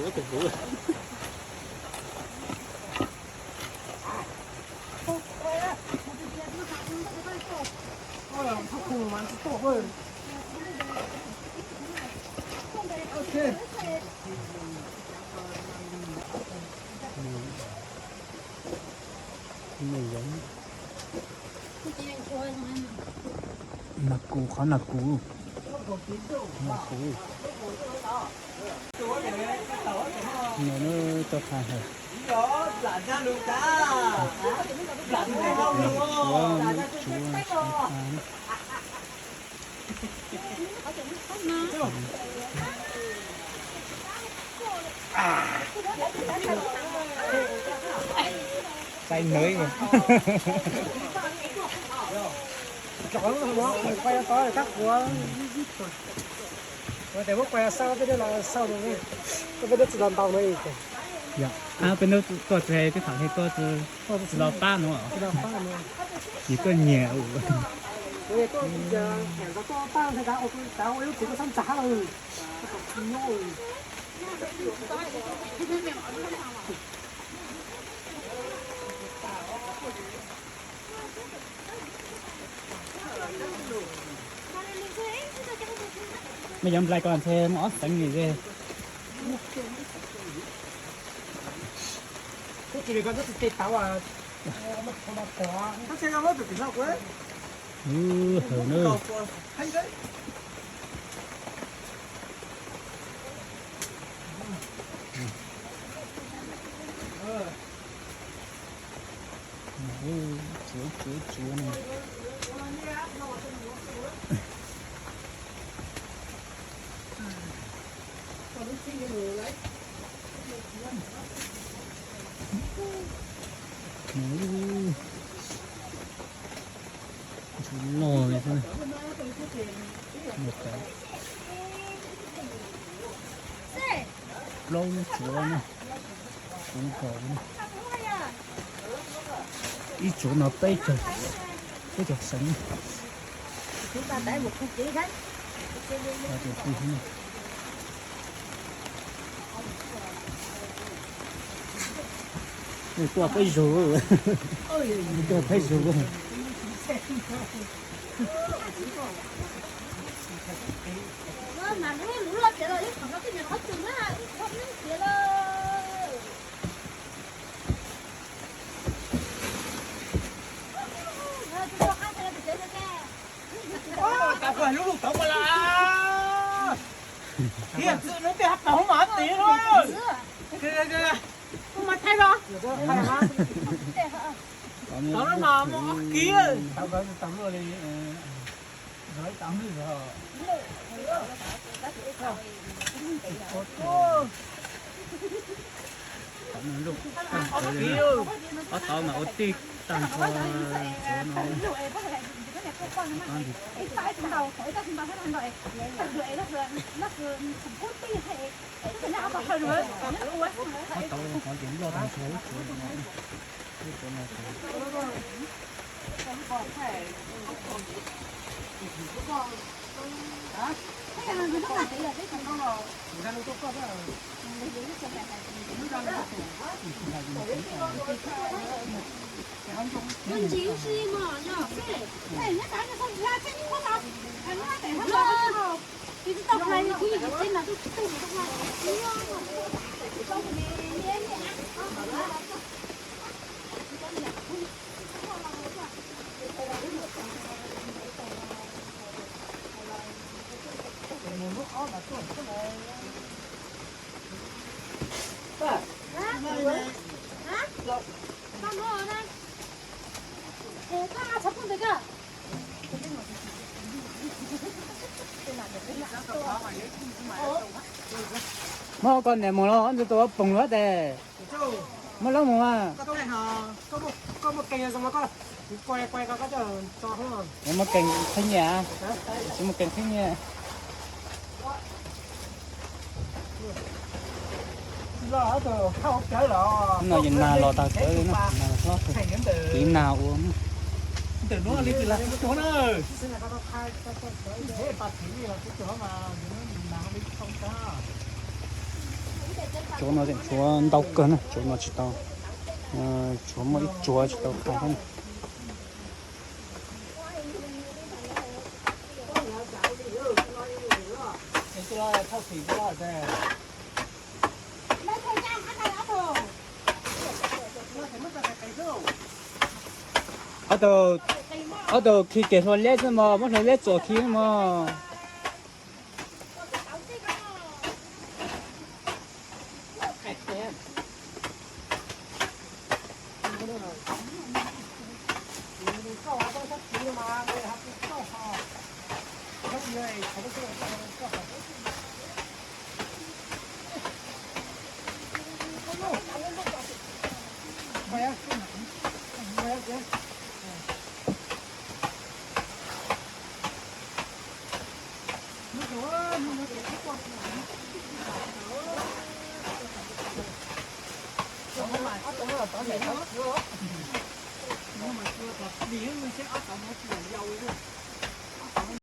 Nws kuv qhov nws kuv, nws kuv. Nws tau qhov hais. Tsuav, tsuav, tsuav. Txais nws. Ua tes muab quas xauj peb dej los xauj, peb dej tsis los ntaus no. Peb nub tuaj tsis hais peb tham li tuaj tsis los pab no. Ces tuaj nyiam. Mej yuav nplai ko ntshe muaj ob xeev li ze. Hawm na. Tsuav, tsuav, tsuav no. Ntsuav loj li xwb. Plaub lub tsuav na. Kuv nkaus na. Ib tsuav no peb caug, peb caug xeev. Tuaj peb zug, tuaj peb zug. Tau lub lug tau mas la. Tiag txwm nub tiag hab pam hoob mas tiv lub. Mas thaij los. Tau lub mas muaj ob kiv. Ob tau mas ua tij tag nrho. Ob tau qhov ces loj tag nrho lub tsuav no. Muab koj niam mus los ntxuav tus poom luab tes. Muab lawv mus mas. Muab kees qhib nyiaj, tsis muaj kees qhib nyiaj. No yog nag los tag kawg li na, nag hlob kawg. Tiv nag ua. Ntawm nuav li kws lag tug tuag na. Ib pa thiv li los tug tuag mas ntawm nuav nag li tau tag. Tsuav no tseem tshuav ntau kawg na, tsuav no tsis tau, tshuav muaj ib tsuav tsis tau qhais thiab na. Ob tug, ob tug khi kev hlua leb xwb mog, muab hlua leb txuas khi mog. Ob tug no tod ncaim tod, no mas tsuas tod lig, seb ob tod no tsis yau li na.